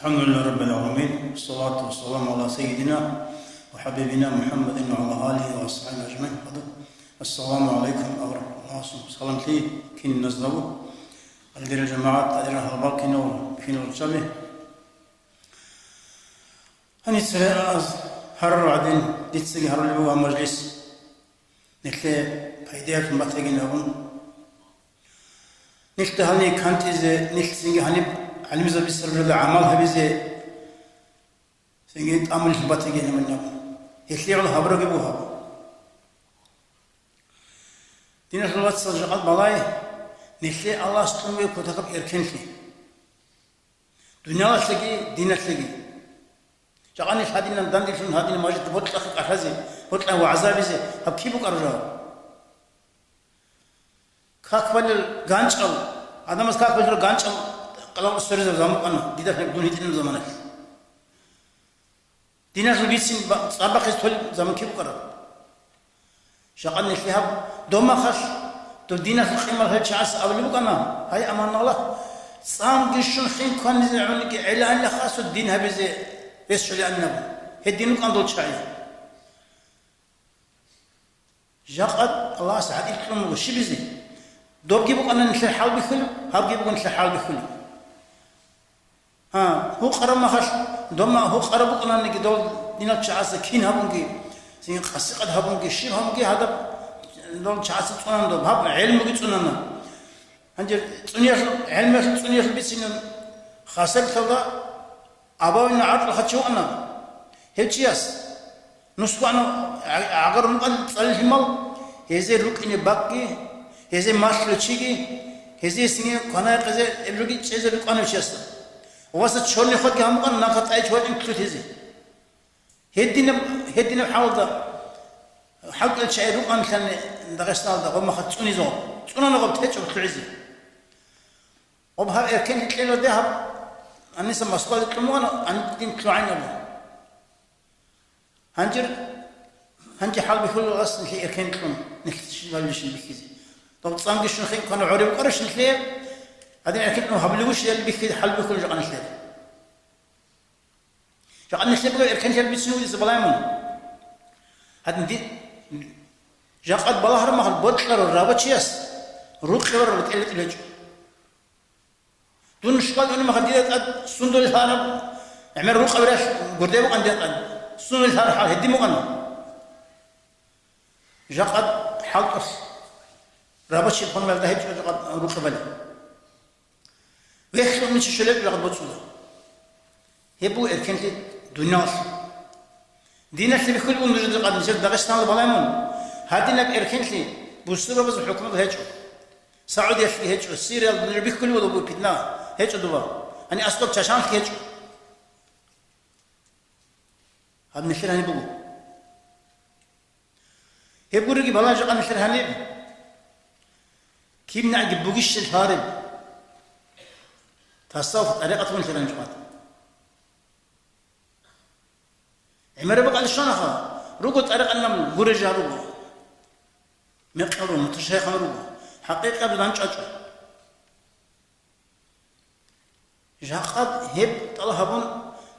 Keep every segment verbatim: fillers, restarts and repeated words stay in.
الحمد لله رب العالمين، والصلاة والسلام على سيدنا وحبيبنا محمد وعلى آله وأصحابه أجمعين. السلام عليكم ورحمة الله وبركاته. Саламлъи киназдаго, гьалдирал жамагӀат, гьалдирал гьалбал кинав, кинал чаби. Гьаниса аз гьарурал гӀадин, дицаги гьарулеб буго гьаб мажлис. Нилъее пайдаялъун батагин абун. Нилъда гьаниб кантӀизе, нилъ цинги гьаниб гӀалимзабицараб жо гӀамал гьабизе, цинги тӀамулъ батаги гьабун. Гьелъие гӀоло гьабураги буго гьаб. Диналъул вацал, жакъа балай, нилъее Аллагьас кьун буго кутакаб эркенлъи. Дуниялалъеги, диналъеги. Жакъа нилъ гьадинан данделъун гьадинаб мажлисда бокьахъе кӀалъазе, бокьа вагӀза гьабизе, гьаб киб букӀараб жо? Как балел ганчӀал, гӀадамаз как балел ганчӀал къалал сверизаб заман букӀана, дида дун гьитӀинаб заманалъ. Диналъул бицин ба-, цӀар бахъизе толеб заман киб букӀараб? Жакъа нилъее гьаб домахалъ, доб диналъул къимал гьел чагӀасе абулеб букӀана: «Гьай, аман Аллагь, цӀамги щун хин кванизе гӀуниги гӀелаанила хасу дин гьабизе рес щолеанилаб. Гьедин рукӀан дол чагӀи». Жакъа Аллагьас гӀадил кьун буго щибизе. Добги букӀана нилъер хӀалбихьулеб, гьабги буго нилъер хӀалбихьулеб. Гьа, гьукъараб махалъ, дома гьукъараб букӀананиги дол динал чагӀаца кин гьабунги, цин къасикъат гьабунги, щиб гьабунги гьадаб дол чагӀаца цӀунан доб, гьаб гӀелмуги цӀунана. Гьанже цӀуниялъул, гӀелмуялъул цӀуниялъул бицинаб хасабилъалда абавина гӀакълу хъачи вуана гьев чияс. Нусгоана гӀа-, гӀагар рукӀана цӀалил лъимал, гьезие рукӀине бакӀги, гьезие малъулев чиги, гьезие сине кванай-къезе эбруги чӀезе рукӀана гьев чиясда. Васа чорни ходги гьамукъана, нахъа тӀай чорни лъутизе. Гьединаб, гьединаб хӀалда хӀалкӀел чагӀи рукӀанлъани Дагъистаналда гъомахъа цӀунизе гъоб, цӀунана гъоб течӀеб лъугӀизе. Гъоб гьаб эркен кьела де гьаб, гьаниса Москваде кьун вугӀана, гьаниб дин лъугӀайин абун. Гьанжир, гьанже хӀалбихьулел ас нилъее эркен кьун, нилъ щибабилищин бихьизе. Доб цӀамги щун хин квана гӀореб букӀараш нилъее, гьадин эркен кьун гьабулеб щибали бихьизе хӀалбихьулел жакъа нилъее. Жакъа нилъее буго эркен хӀел бицин вугица балай мун. Гьадин ди-, жакъа балагьараб махал бокьарав рабочияс рукъи бараб ретӀел-ретӀел гьечӀо. Дун школалда унеб мехалъ дида тӀад сундулел гьараб, гӀемер рукъаб ралъ гурде букӀан дида тӀад. Сундулел гьараб хӀал гьедин букӀана. Жакъа хӀалтӀулъ рабочий формаялда гьечӀо жакъа рукъабали. Вехьун ничи щолеб жакъа боцӀула. Гьеб буго эркенлъи дуниялалъ. Диналъе бихьулеб ун нужеда къад нижер Дагъистаналда балай мун. Гьадинаб эркенлъи бусурбабазул хӀукумат гьечӀо. Саудиялъги гьечӀо, Сириялда нужер бихьулеб буго питна гьечӀо дуба. Гьани аскӀоб чачанлъги гьечӀо. Гьаб нилъер гьаниб буго. Гьеб гуриги балай жакъа нилъер гьаниб. КибнагӀги бугищел гьариб. Тасаввуф тӀарикъат вугин нилъер гьаниб жакъа. ГӀемераб бакӀалде щванаха, руго тӀарикъанилан гурей жал руго. Мекъал руго, муташайихал руго. ХӀакъикъаб данчӀвачӀо. Жакъа гьеб тӀалаб гьабун,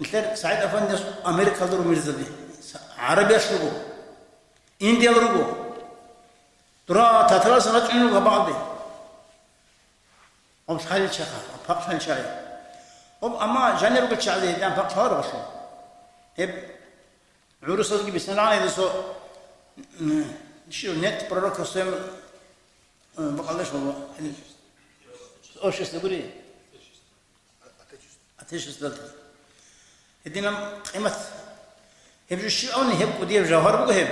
нилъер СагӀид Афандияс Америкалда руго мирзаби, са-, ГӀарабиялъ руго, Индиял руго. Дура татаралъ рачӀунел руго гьаб бакӀалде. Гъоб лъалел чагӀи, гъоб пакъ лъалел чагӀи. Гъоб, амма жанир ругел чагӀазе гьедин пакъ лъаларо гъолъул. Гьеб гӀурусазги бицинарагӀан гьедин цо, м, щив, нет пророка в своём, э, бакӀалдеш гьеб, обществе гури. Отечествоялда. Гьединаб къимат. Гьеб жо щиб абуни, гьеб кӀудияб жавгьар буго гьеб.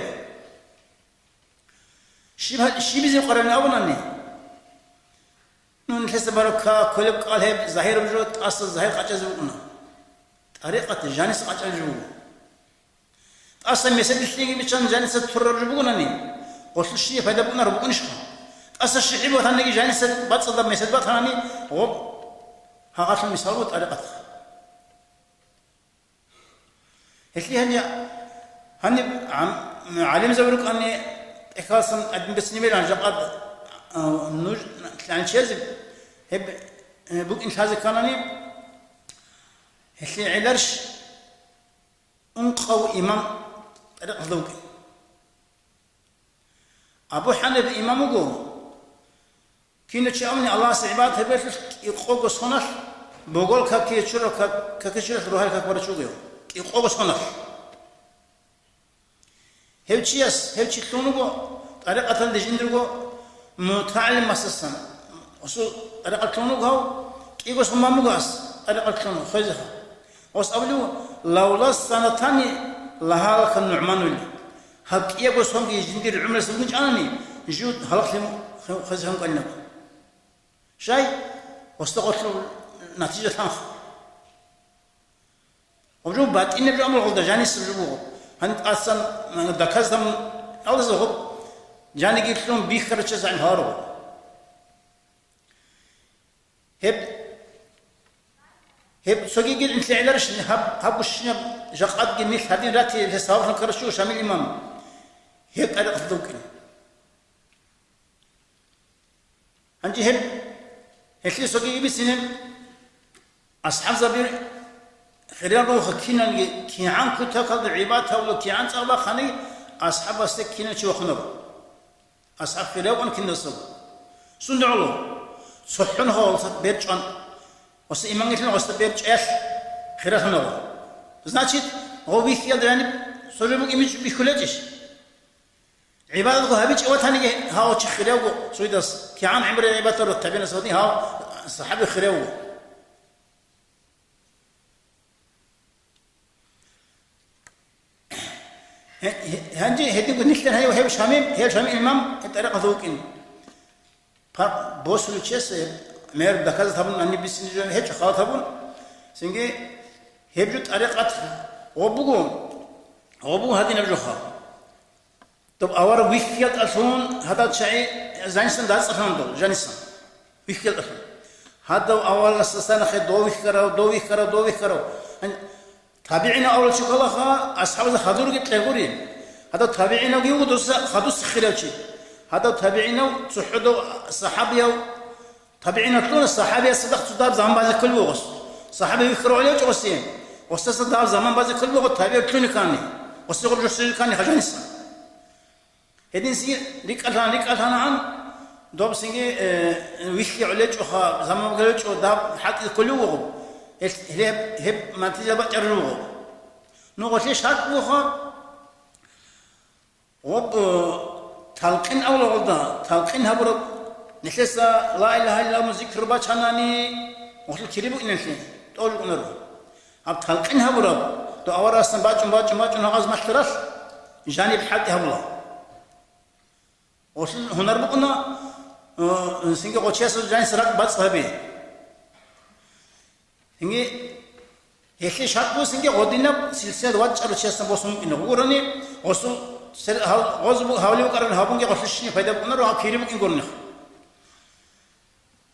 Щиб гьа-, щибизе къварани абунани? Ну, нилъеца бараб ка-, кколеб кӀал гьеб, загьираб жо тӀаса загьир къачӀазе букӀуна. ТӀарикъат жаниса къачӀараб жо буго. ТӀаса меседилъиги биччан жаниса турраб жо бугонани, гъолъул щиб пайда букӀунареб букӀунищха? ТӀаса щихӀи батаниги жаниса бацӀцӀадаб месед батанани, гъоб гьагъалъул мисал буго тӀарикъат. Гьелъие гьаниб, гьаниб гӀам-, гӀалимзаби рукӀани, тӀехьалсан администрацияялъ жакъа, а, нуж лъанчиязе гьеб, э, букӀин лъазе кканани, Гьелъие гӀеларищ ункъав имам тӀарикъаталда вукӀин? Абу ХӀанифа имам вуго, кинав чи абуни Аллагьасе гӀибадат гьабиялъулъ кӀикъого соналъ, богол какие чурав как-, какие чуралъ рогьалил как барав чи вугев, кӀикъого соналъ. Гьев чияс, гьев чи лъун вуго тӀарикъаталде жиндирго мутагӀалимасасан, гъосул тӀарикъат лъун вуго гьав, кӀиго сон бан буго гьас тӀарикъат лъун хвезеха. Гъос абулев: «Лавла санатани лагьалака НугӀману», гьаб кӀиябго сонги жиндир гӀумруялъ бугинчӀанани, жив гьалаклъи хвезехун кӀванинаб. Щай? Гъосда гъорлъ натижа лъанха. Гъоб жо батӀинаб жо амру гъолда жанисеб жо буго. Гьаниб тӀасан доказан алаза гъоб жаниги лъун бихьарав чияс гӀин гьаваро. Гьеб, гьеб цогиги гӀинлъи гӀеларищ гьаб, гьаб гущинаб жакъадги нилъ гьадин ратизе саваблъун ккарав чи вуго Шамил имам. Гьеб тӀарикъаталда вукӀин. Гьанже гьеб, гьелъие цогиги бицине, асхӀабзаби хириял ругоха киналги, кигӀан кутакалда гӀибадат гьабула, кигӀан цӀакъ бахъани, асхӀабасде кинав чи вахунаро. АсхӀаб хирияв вукӀана киназдаго. Сунда гӀоло? ЦохӀо гьавалда бер чӀван, гъосда иман гьелъун гъосда бер чӀваялъ хиралъун гьавула. Значит, гъов вихьиялда жаниб цо жо букӀин бихьулечӀищ? ГӀибадатго гьабичӀев ватаниги гьав чи хириявго цойдас, кигӀан гӀемерал гӀибадат гьабураб табигӀинас ватани гьав сахӀаби хириявго. Гье-, гье-, гьанже гьединго нилъер гьев, гьев Шамим, гьев Шамим имам гьеб тӀарикъаталда вукӀин. Пар-, босулев чияс гьеб мер доказать гьабун, гьаниб бицине жо гьечӀо, халат гьабун. Цинги гьеб жо тӀарикъат гъоб буго, гъоб буго гьадинаб жоха. Доб авараг вихьиялдалъун гьадал чагӀи жанисан дацӀцӀалъана дол, жанисан. Вихьиялдалъун. Гьадав аварагасдаса нахъе дов вихьарав, дов вихьарав, дов вихьарав. Гьан-, табигӀинав авараг чи кколаха, асхӀабазда хадурги кьегури. Гьадав табигӀинавги вуго дуса хадусеб хирав чи. Гьадав табигӀинав цохӀодав сахӀабияв ТабигӀинав лъугьуна, сахӀабияс цадахъ цо даб заман базе кколеб буго гъос. СахӀаби вихьарав гӀолев гьечӀо гъосе. Гъосдаса даб заман базе кколеб буго, табигӀ лъугьине ккани. Гъосе гъоб жо щвезе ккани гьажаниса. Гьединлъидал рикӀкӀалъана, рикӀкӀалъанагӀан, доб цинги, э, вихьи гӀолечӀоха, заман базе кколев гьечӀо, даб хӀалтӀизе кколев вуго. Гьеб, гьеб, гьеб натижа бачӀарулев вуго. Ну, гъолъие шартӀ бугоха, Гъоб, э, талкъин авлагъулда, талкъин гьабураб, нилъеца ла илагьа иллаллагь абун зикру бачанани, гъолъул кири букӀиналъе тӀолъукӀунаро. Гьаб талкъин гьабураб, дов аварагасдасан бачӀун, бачӀун, бачӀун гьагъаз малъаралъ, жаниб хӀалтӀи гьабула. Гъолъул гьунар букӀуна, э, цинги гъочиясул жаниса ракӀ бацӀцӀ гьаби. Цинги гьелъие шартӀ буго, цинги гъодинаб силсилаялда вачӀарав чиясдасан босун вукӀине гъугурани, гъосул сер-, гьав-, гъоз бу-, гьавли букӀараб гьабунги гъолъущине пайда букӀунаро, гьав кири букӀин гурони.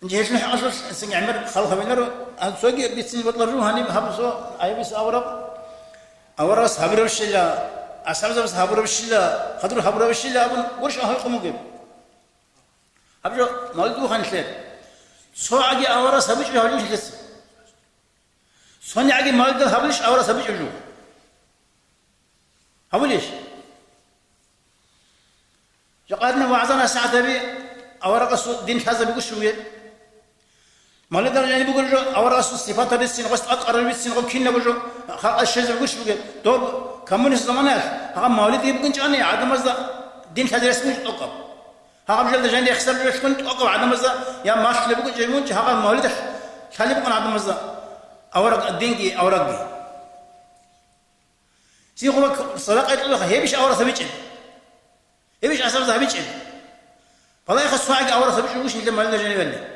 Гьелъул хӀакъалъулъ цинги гӀемер халат гьабинаро, а цоги бицине бокьарав жо гьаниб гьаб цо айбис авараг, аварагас гьабурабщила, асхӀабзабаз гьабурабщила, хадур гьабурабщила абун гурищ гьавикьун бугеб. Гьаб жо мавлид бугоха нилъер. ЦогӀаги аварагас гьабичӀо гьавлищ нилъеца? ЦонигӀаги мавлидал гьабулищ аварагас гьабичӀеб жо? Гьабулищ? Жакъа гьадинаб вагӀза-насихӀат гьаби аварагасул дин лъазабигу щуге. Мавлидал гьаниб бугеб жо аварагасул сипатал бицин, гъос тӀадкъарал бицин, гъоб кинабго жо халкъалъ щвезабигу щуге. Доб коммунист заманаялъ гьагъаб мавлидги букӀинчӀани гӀадамазда дин лъазе рес букӀинчӀо тӀокӀаб. Гьагъаб жалда жанир хисаб релълъун тӀокӀав гӀадамазда я малъулеб буго жемунчи, гьагъаб мавлидалъ лъалеб букӀун гӀадамазда авараг, динги аварагги. Цин хъума садакъа кьолаха, гьебищ аварагас гьабичӀеб? Гьебищ асабаз гьабичӀеб? Балагьеха, цогӀаги аварагас гьабичӀеб бугищ нилъер мавлида жанивали?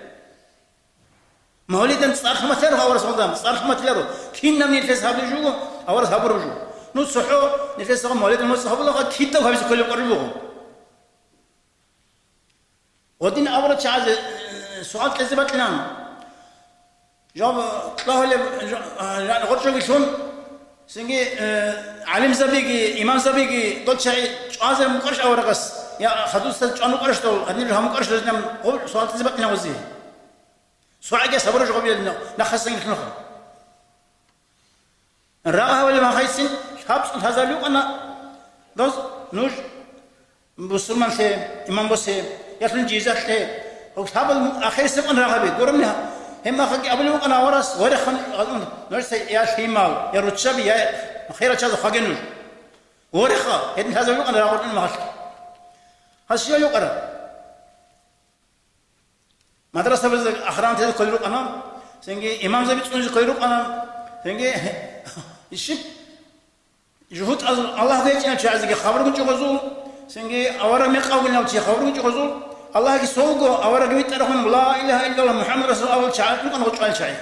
Мавлидан цӀар хӀурматиларо аварагас гьалда, цӀар хӀурматиларо. Кинаб нилъеца гьабулеб жо буго, аварагас гьабураб жо. Ну, цохӀо нилъеца мавлидан моцӀ гьабулаха, кидав гьабизе кколеб къвариб буго. Гъодин авараг чагӀазе, э, суал кьезе бакьилан. Жо кьагьулеб, жо, э, жо, гъоркьоги лъун, цинги, э, гӀалимзабиги, имамзабиги, дол чагӀи чӀвазе мукӀарищ аварагас, я хадусда чӀван вукӀарищ дол, гьадинаб жо гьабун вукӀарищ дол, жинаб гъоб суал кьезе бакьилан гъозе. СогӀаги сабураб жо гьабилеб нахъасан гьелъулха. Рагъ гьабулеб мехалъ гьесин лъабцӀул лъазаб рукӀана, доз нуж бусурманлъе, иман босе, ялъун жизалъе, гьаб лъабал ахирисеб къан рагъаби, гурони гьеб мехалъги абулеб букӀана аварас, вореха, нужеца я лъимал, я руччаби, я херал чиясда хъваге нуж. Вореха, гьедин лъазаб рукӀана рагъ гьабулеб мехалъ. Гьас щиб гьукъараб? Мадрасабазда охранниклъи кколел рукӀана, цинги имамзаби цӀунзе кколел рукӀана, цинги щиб жугьутӀазул Аллагь гьечӀинав чагӀазеги хабар гьечӀо гъозул, цинги авараг мекъав гьечӀинав чи хабар гьечӀо гъозул, Аллагьги цо вуго, аварагги витӀарав, ла илагьа иллаллагь МухӀаммад расул авал чагӀи рукӀана гъоркьал чагӀи.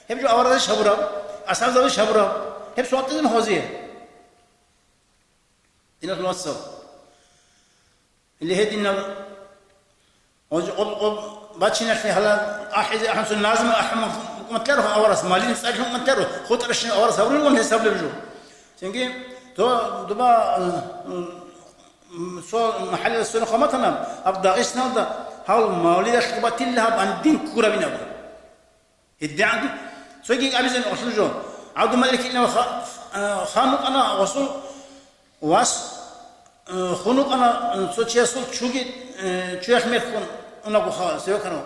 Гьеб жо аварагзаби гьабураб, асхӀабзаби гьабураб, гьеб суал тӀадин гьозие. Диналъул вацал. Или гьединал гъоз-, гъоб-, гъоб-, бачиналъе гьала ахӀизе ахӀун, цо назму ахӀун хӀукмат лъаро аварас, малин цӀар хӀукмат лъаро, хутӀаращин аварас гьаврилан гьесаблеб жо. Цинги то дуба, м, м, цо махӀаллалъ сверухъ батана, гьаб Дагъистаналда гьав мавлидалъ батила гьаб гьаниб дин ккурабин абун. ГьедигӀанги цоги абизен гъосул жо. ГӀабдулмалик ибн Ха-, э, хан вукӀана гъосул вас, э, хун вукӀана, э, цо чиясул чуги, э, чуялъ мерхун унагуха, севекаро.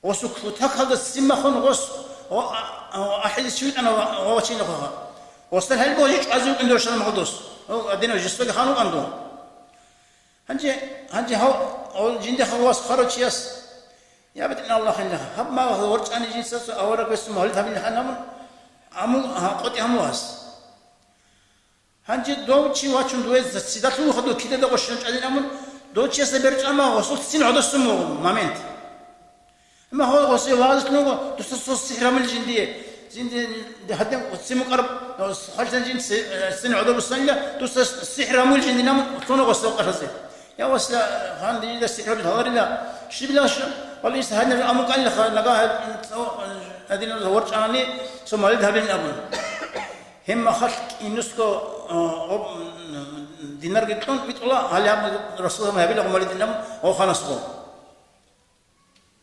Гъосул кутакалда ццин бахун гъос, о, а, а, ахӀилис чи витӀана ва, ва вачин гъоха. Гъосда гьелбо жи чӀвазе вукӀин дошана магъдос. О, адинав жестаги хан вукӀан дун. Гьанже, гьанже гьав, гьав жиндихъа вас хварав чияс, я БетӀергьан Аллагь, гьаб мал ворчӀани жинца цо авараг весун мавлид гьабилин гьанамун, аму-, гьа, къотӀи гьаму гьас. Гьанже дов чи вачун дуе цидалъун хадув кидаде къощун чӀалин амун, дов чиясда берчӀама гъосул ццин гӀодосун мугъ момент. Амма гьав гъосе вагӀзалъун вуго, дусда цо сихӀр гьабулел жиндие, жинди гьадин ццин мукӀараб, хвалъан жин ццин гӀодобусанила, дусда сихӀр гьабулел жиндинаб лъуна гъосе къаразе. Я, васла, гьанде жинда сихӀр гьабизе гьаларила, щибила шу-, валис гьадинаб амукӀалилаха, нагагь гьадинаб ворчӀани, цо мавлид гьабилин абун. Гьеб мехалъ кинусго, а, гъоб-, динарги кьун битӀула, гьале гьаб Расулаллагь гьабила гъумалидинаб гъов ханасго.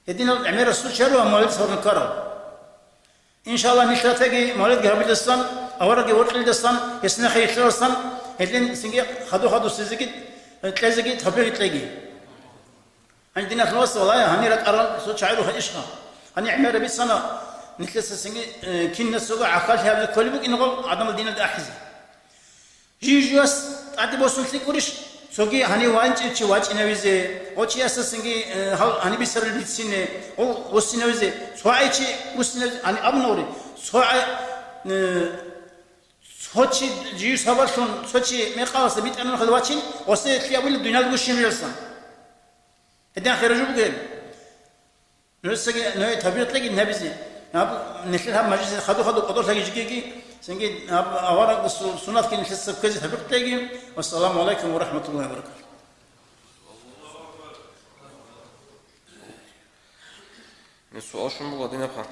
Гьединал гӀемерасул чару ва мавлид гьабун ккарал. Иншаллагь, нилъ ратаги мавлидги гьабидасан, аварагги воркьилдасан, гьесинахъе йилъарасан, гьелъин цинги хаду-хадусезеги, кьезеги тавфикъ кьеги. Гьанже диналъул вацал, валлагь, гьанир ракӀарал цо чагӀи руха ишха. Гьанир гӀемераб бицана, нилъеца цинги, э, кинасго гӀахьаллъи гьабизе кколеб букӀиного гӀадамал диналде ахӀизе. Жив-живас тӀаде босун лъикӀурищ? Цоги гьанив ванчӀев чи вачӀинавизе, гъо чиясасанги, э, гьал гьаниб бицарал бицине, гъо вуссинавизе, цо гӀай чи вуссинавизе, гьаниб абунаври, цо гӀай, э, цо чи жив сабаблъун, цо чи мекъаласа битӀараб мехалда вачин, гъосе лъиабулеб дуниялалда гущин рилсан. Гьедин хиражу бугеб. Нужецаги, нужее тавфикъ кьеги набизе. Гьаб, нилъер гьаб мажлисизе хаду-хаду кӀодолъаги жигеги, цинги гьаб авараг су-, суннатги нилъеца кквезе тавфикъ кьеги. Вассаламу гӀалайкум ва рахӀматуллагьи ва баракатугь. Суал щун буго, Динабха.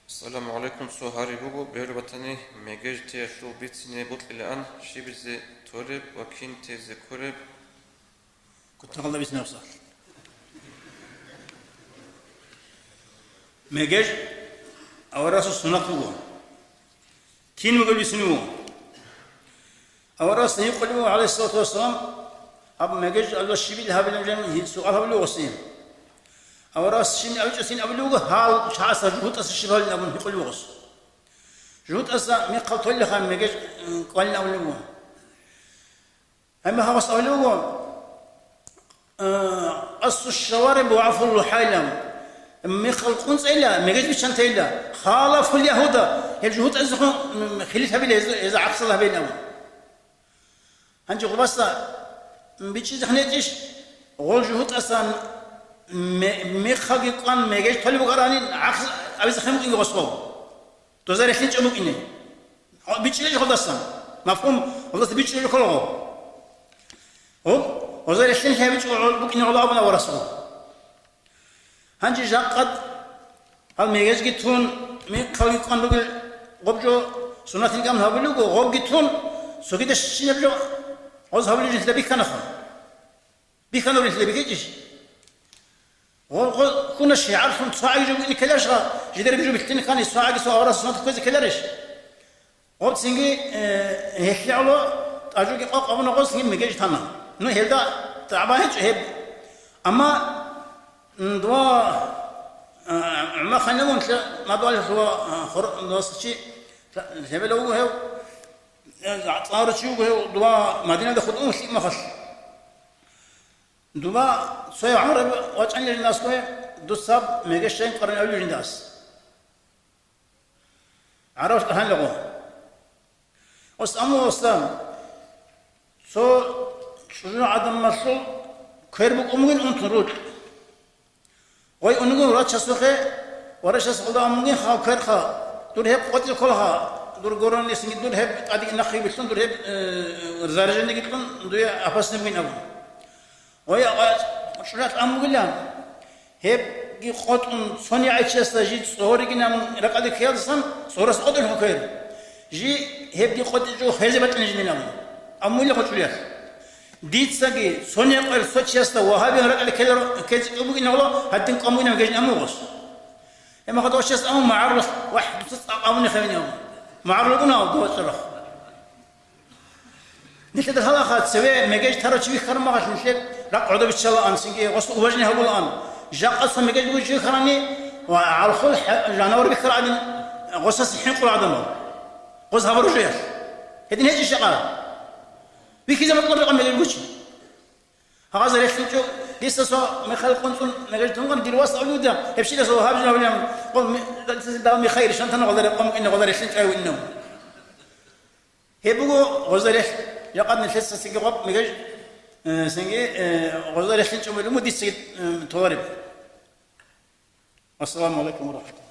Ассаламу гӀалайкум, цо гьари буго, бегьулеб батани, мегеж теялъул бицине бокьилаан, щибизе толеб ва кин тезе кколеб? Кутакалда бицинаб суал. Мегеж аварасул суннат буго. Кин вугев бицине вуго. Аварас гьикъулев вуго, гӀалайгьиссалату вассалам, гьаб мегеж Аллагь щибил гьабилеб жан суал гьабулев гъосие. Аварас щиб абичӀосин абулев вуго, гьал чагӀаса жугьутӀаса щиб гьабилин абун гьикъулев гъос. ЖугьутӀаса мехал толеха мегеж, м, кӀвалин абулев вуго. Гьеб мехалъ гьас абулеб буго, э, «Къассу шшавариб ва гӀафвул лухӀайла». Мехал кӀунцӀейила, мегеж биччан тейила. «Халафул ягьуда», гьеб жугьутӀазехун, м, хилил гьабила, гьез-, гьезда гӀахсал гьабейилан. Гьанже гъубаса, м, бичӀчӀизехъин гьечӀищ, гъол жугьутӀасан ме-, мехалги кӀван мегеж толеб букӀаранин гӀахс абизехъин букӀинги гъосго. Доза релълъинчӀеб букӀине. Гьо, бичӀчӀилел гьодасан. Мафгьум, гьодаса бичӀчӀулел кколаго. Гьоб, гьоза релълъин лъабичӀого гьол букӀине гьола абуна ва расул. Гьанже жакъад гьал мегежги тун, михъалги кӀван ругел гъоб жо суннатил гӀамал гьабулего, гъобги тун, цогидащинаб жо гъоз гьабулеб жинлъа бихьанаха. Бихьанурелъе бихьичӀищ? Гъо-, гъо-, ккуна шигӀарлъун цо гӀаги жо букӀине ккеларищ, жидераб жо бихьине ккани, цо гӀаги цо аварагас сунат кквезе ккеларищ? Гъоб цинги, э, гьелъ гӀоло тӀажуги къокъ абуна гъос гьеб мегеж тана. Ну, гьелда тӀагӀба гьечӀо гьеб. Амма, м, дова, э, гӀумер ханилъун лъа-, мадугьалилъула, э, хор-, носичи лъа-, лъебела вуго гьев, э, цӀарав чи вуго гьев, дова Мадинада хутӀун лъимахалъ. Дова цояв гӀараб вачӀанилин аскӀове, дуца гьаб мегеж щайин къваригӀунин абулин жинда ас. ГӀараб гьанлъагъо. Ос аму ослан, цо чӀужу гӀадамалъул квер букӀун бугин унтун рукь. Гъой унгун врачасухъе, врачас гъолда амунгин хал кверха, дур гьеб къотӀи кколха, дур горонисинги дур гьеб тӀадеги нахъе билълъун, дур гьеб, э, заражениги кьун, дуе опасный бугин абун. Гъой, а, чӀужалъ амугилан, гьебги къотӀун цони гӀайчиясда жи цӀоригин амун ракӀалде ккеялдасан, цӀорас къотӀун хӀукер. Жи гьебги къотӀичӀо хвезе батӀине жинин амун. Амугила гъочӀулиялъ. Дицаги цони къвер цо чиясда вагьабиян ракӀалде ккеларо-, ккезе кӀубугин гьоло, гьадин къамугинав гежин амугъос. Гьеб махъа дов чияс амун магӀарулъ, вахӀ, дуца цӀакъ абуни хавин амун. МагӀарул уна дова цӀорахъ. Нилъеда лъалаха, цеве мегеж тарав чи вихьараб мехалъ нилъер ракӀ гӀодобиччалаан, цинги гъосул уважни гьабулаан. Жакъа цо мегеж бугев чи вихьарани ва гӀалхул хӀа-, жанавар бихьараб гӀадин, гъосасе хӀинкъула гӀадамал. Гъоз гьабураб жоялъ. Гьедин гьечӀищ жакъа? Вихьизе бокьараб жакъа мегеж бугев чи. Гьагъазда релълъинчӀо, дица цо мехалъ къунцӀун мегеж тунган дир вас абулев дила, гьеб щиласа вагьаб жо гьавилан, гъол ми-, дал михайир шантана гъолда рекъон букӀине гъолда релълъинчӀо гьавинав. Гьеб буго гъозда релъ, жакъа нилъеца цинги гъоб мегеж, э, цинги, э, гъозда релълъинчӀо мугӀлуму дицаги, э, толареб. Ассаламу алейкум ва рахматуллах.